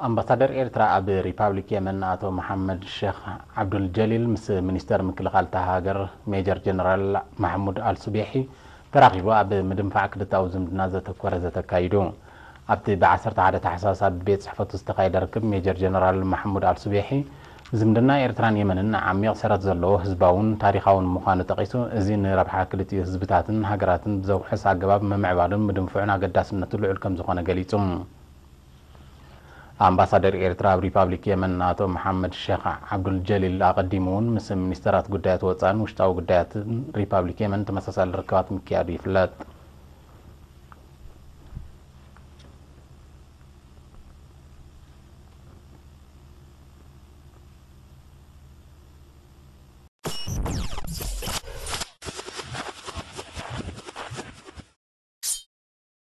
ኣምባሳደር ኤርትራ ኣብ ሪፓብሊክ የመን ኣቶ መሓመድ ሸኽ ዓብዱል ጀሊል ምስ ሚኒስተር ምክልኻል እታ ሃገር ሜጀር ጀነራል ማሕሙድ ኣልሱቤሒ ተራኺቡ ኣብ ምድንፋዕ ክልተኣዊ ዝምድና ዘተኮረ ዘተ ኣካይዱ። ኣብቲ ብ ዓሰርተ ሓደ ታሕሳስ ኣብ ቤት ጽሕፈቱ ዝተኻየደ ርክብ ሜጀር ጀነራል ማሕሙድ ኣልሱቤሒ ዝምድና ኤርትራን የመንን ዓሚቕ ሰረት ዘለዎ ህዝባውን ታሪኻውን ምዃኑ ጠቒሱ፣ እዚ ንረብሓ ክልቲኡ ህዝብታትን ሃገራትን ብዘውሕስ ኣገባብ ምምዕባሉን ምድንፍዑን ኣገዳስነቱ ልዑል ከምዝኾነ ገሊጹ። ኣምባሳደር ኤርትራ ኣብ ሪፓብሊክ የመን ኣቶ መሓመድ ሸኽ ዓብዱል ጀሊል ኣቐዲሙ እውን ምስ ሚኒስተራት ጉዳያት ወጻእን ውሽጣዊ ጉዳያትን ሪፓብሊክ የመን ተመሳሳሊ ርክባት ምክያዱ ይፍለጥ።